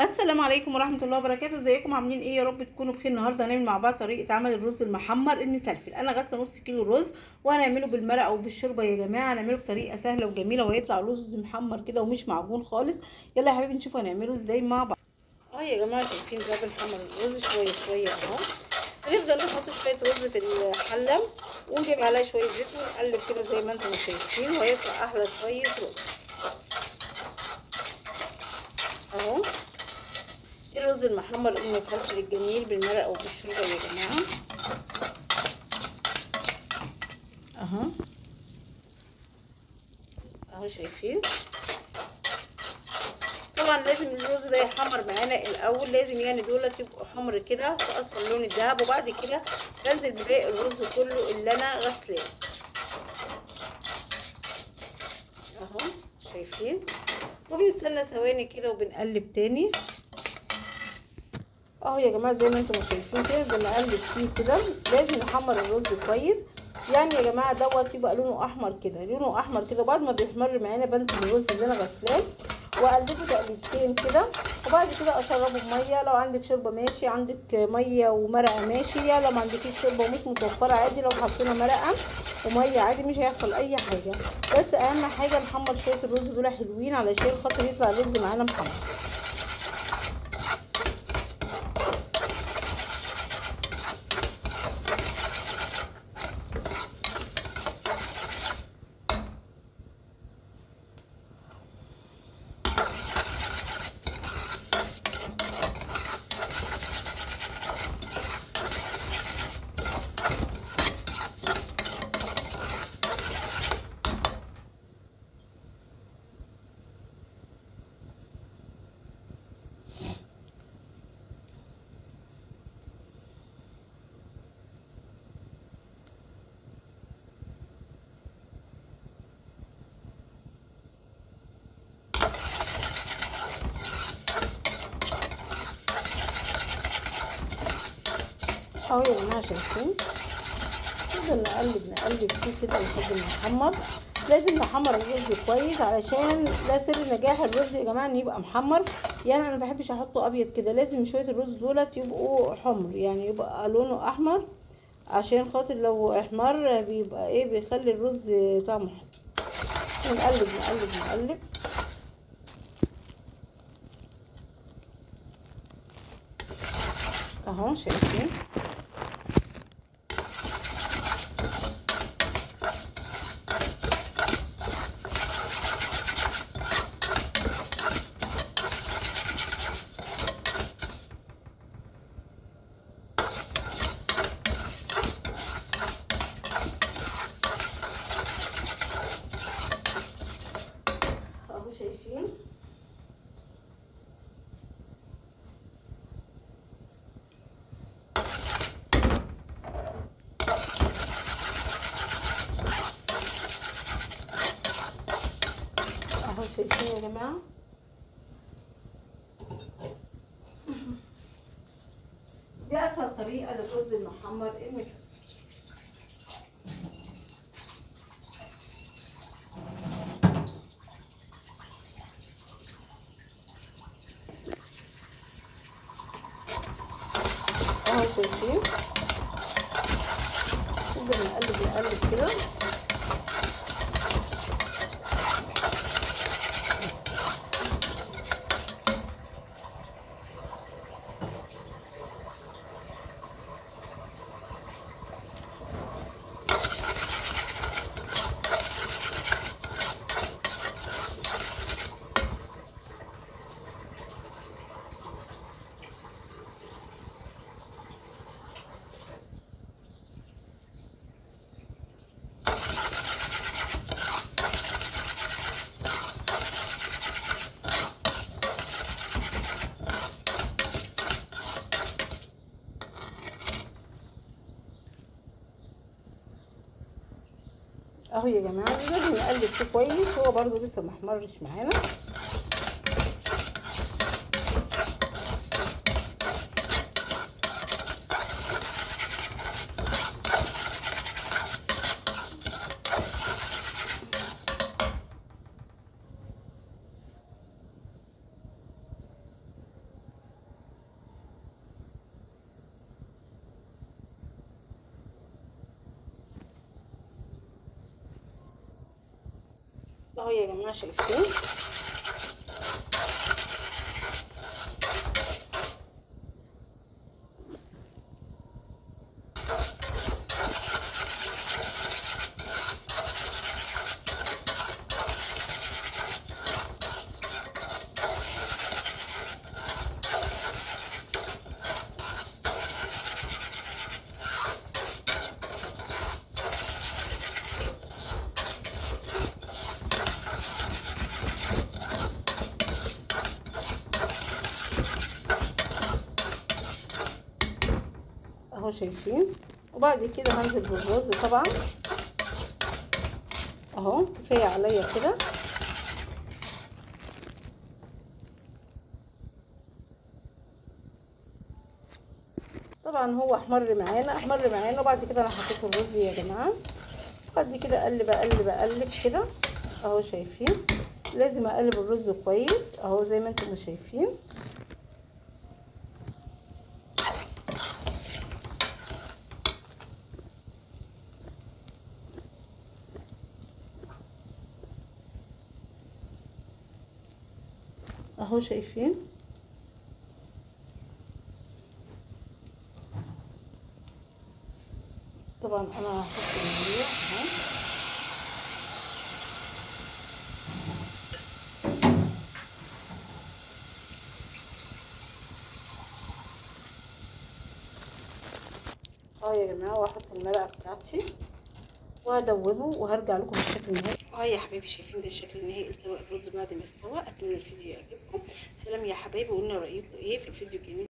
السلام عليكم ورحمة الله وبركاته. ازيكم عاملين ايه؟ يا رب تكونوا بخير. النهارده هنعمل مع بعض طريقه عمل الرز المحمر المفلفل. انا غاسله نص كيلو رز وهنعمله بالمرقه او بالشوربه يا جماعة. هنعمله بطريقة سهلة وجميلة وهيطلع رز محمر كده ومش معجون خالص. يلا يا حبايبي نشوف هنعمله ازاي مع بعض. يا جماعة شايفين بقى بنحمر الرز شوية شوية اهو. هنفضل نحط شوية رز في الحلة ونجيب عليها شوية زيت ونقلب كده زي ما انتم شايفين، وهيطلع احلى شوية رز اهو. الرز المحمر المفلفل الجميل بالمرقه وبالشوربه يا جماعة اهو اهو شايفين. طبعا لازم الرز ده يحمر معانا الاول، لازم يعني دولت يبقوا حمر كده في اصفر لون الذهب، وبعد كده بنزل بباقي الرز كله اللي انا غسلاه اهو شايفين. وبنستنى ثواني كده وبنقلب تاني اهو يا جماعة زي ما انتم شايفين كده. بنقلب فيه كده، لازم نحمر الرز كويس يعني يا جماعة. دوت يبقى لونه احمر كده، لونه احمر كده. وبعد ما بيحمر معانا بنزل الرز اللي انا غسلاه واقلبه تقليبتين كده، وبعد كده اشربه بميه. لو عندك شوربة ماشي، عندك مية ومرقه ماشي، يا لو ما عندكيش شوربة ومش متوفرة عادي، لو حطينا مرقه ومية عادي مش هيحصل اي حاجة. بس اهم حاجة نحمر شوية الرز دول حلوين علشان خاطر يطلع الرز معانا محمر. اهو يا جماعة شايفين، نفضل نقلب نقلب فيه كده لحد ما يحمر. لازم نحمر الرز كويس علشان ده سر نجاح الرز يا جماعة، ان يبقى محمر. يعني انا ما بحبش احطه ابيض كده، لازم شوية الرز دولت يبقوا حمر، يعني يبقى لونه احمر، عشان خاطر لو احمر بيبقى ايه، بيخلي الرز طعمه حلو. ونقلب نقلب نقلب اهو شايفين. شايفين اهو، شايفين يا جماعة. دي اسهل طريقه للرز المحمر المفلفل. اهو شايفين، نفضل نقلب نقلب كده. اهو يا جماعة لازم نقلب فيه كويس، هو برضو لسه محمرش معانا. اهو يا جماعة شايفين. اهو شايفين. وبعد كده هنزل بالرز طبعا اهو، كفاية عليا كده. طبعا هو احمر معانا، احمر معانا. وبعد كده انا حطيت الرز يا جماعة. بعد كده اقلب اقلب اقلب كده اهو شايفين. لازم اقلب الرز كويس اهو زي ما انتم شايفين. اهو شايفين. طبعا انا هحط المية اهو. اهو يا جماعة، واحط المرقه بتاعتي وهدوبه وهرجع لكم بالشكل النهائي. يا حبايبي شايفين ده الشكل النهائي لطبق الرز بعد ما استوى. اتمنى الفيديو يعجبكم. سلام يا حبايبي، وقولنا رايكم ايه في الفيديو الجميل.